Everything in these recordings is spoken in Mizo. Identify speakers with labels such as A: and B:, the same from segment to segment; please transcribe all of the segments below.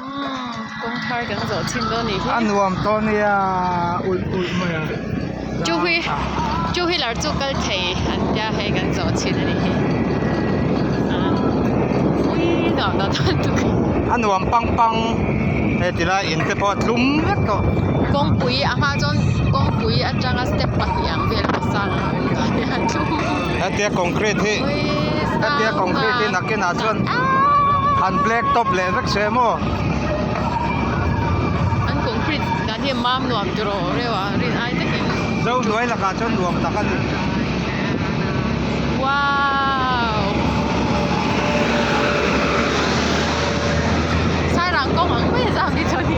A: Umm kawng thar kan zawh chhin dawn nih hi.
B: A nuam tawh nia ulh ulh mai a.
A: Two wheel two wheeler chu kal thei an tia hei kan zawh chhin a nih hi. Ui nuam dawn dawn tuk.
B: A nuam pang pang hei tilai in te pawh a tlum vek tawh.
A: Kawngpui a hma chuan kawngpui atanga step pahnih ang vel a sang a awm tawh nia tlum.
B: Hetia concrete hi hetia concrete hi nakinah chuan han black top leh vek se maw.
A: An concrete dan hi a mam nuam tiraw reuh a rin ai takin.
B: Zo hnuai lakah chuan nuam tak a ni.
A: Wow. Sairang kawng ang mai a zam ni chuan hi.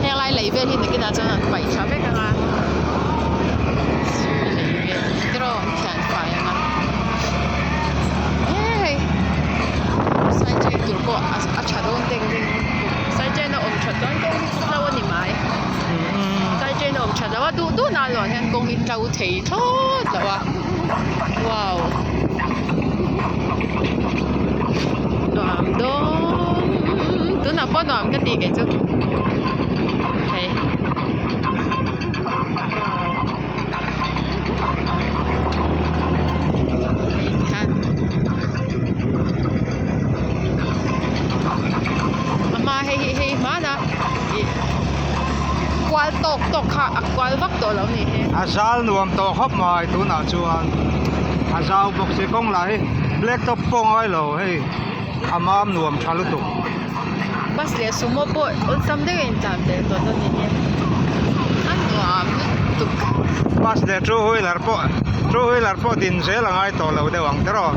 A: Heng lai lei vel hi nakinah chuan an paih tha vek ang a lei vel tiraw an thian fai ang a he hei sai chen tur pawh a tha dawn deng deng sai chen a awm that chuan kawng hi chu tlo a ni mai sai chen a awm that loh a duh duh nan loh hian kawng hi tlo thei thlawt loh a wow nuam dawn tunah pawh nuam ka ti kei chu hei wow hei khan a hma hei hi hei hmana ih kual tawk tawk kha a kual vak tawh lo a ni hi.
B: A zal nuam tawh khawp mai tunah chuan a zau bawk si kawng lah hi black top pawh a ngai lo hei a mam nuam tha lutuk.
A: Bus leh sumo pawh awlsam deuhin a intlan tel tawh dawn a ni hi a nuam lutuk.
B: Bus leh two wheeler pawh two wheeler pawh din zel a ngai tawh lo deuh ang tiraw.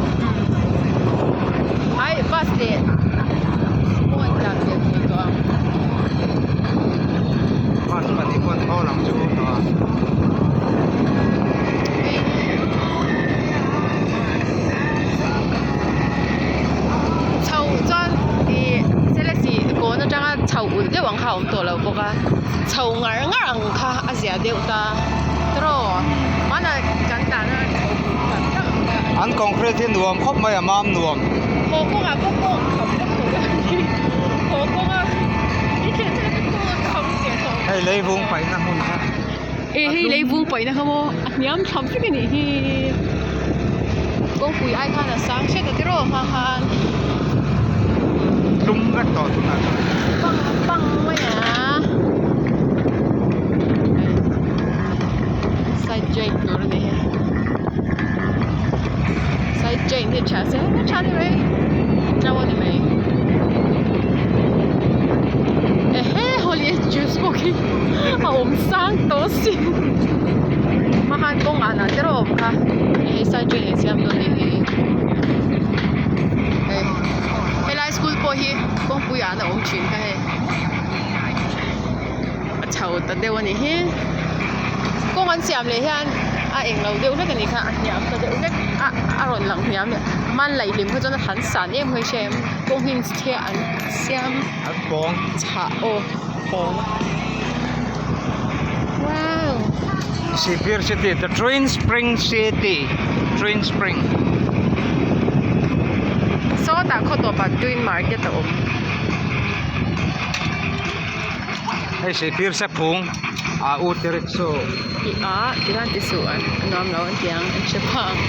A: Ai bus leh sumo a intlan tel thei tawh ang.
B: Bus pahnih pawh an thawl ang chu tawh a.
A: Chho chuan ih selesih kawn atanga chho ulh deuh ang kha a awm tawh lo bawk a chho ngar ngar ang kha a zia deuh ta tiraw hmanah kan tana chho ulh ngar ngar ang kha
B: An concrete hi nuam khawp mai a mam nuam.
A: Haw kawngah pawh kawng kham vak tawh lo a ni haw kawnga i thlen thlen te pawh kham teh tawh.
B: Hei leivung paihna hmun kha.
A: E hei leivung paihna kha maw a hniam tham vek a nih hi kawngpui ai khan a sang hret a tiraw hma khan.
B: Tlum vek tawh tunah chuan.
A: Pang pang mai a side drain tur a ni hi side drain hi tha se a tha ni mai tlo a ni mai ehe holy juice pawh khi a awm sang tawh sin hmahan kawng ah lah te rawh a awm kha hei side drain an siam dawn anih hi hei helai school pawh hi kawngpui ah a awm thin kha hei a chho ta deuh anih hi kawng an siam leh hian a englo deuh hlek anih kha a hniam ta deuh hlek a a rawn lang hniam leh hman laih hlim kha chuan a han san em mai hria em kawng hi chhia an siam
B: an pawng
A: chhah aw pawng wow
B: Sihphir city the twin spring city twin spring
A: sawtah khaw tawpah twin market a awm.
B: Hei Sihphir se phung a u te rickshaw.
A: Tih a ti hian ti suh an nuam lo an ti ang an hre phah ang.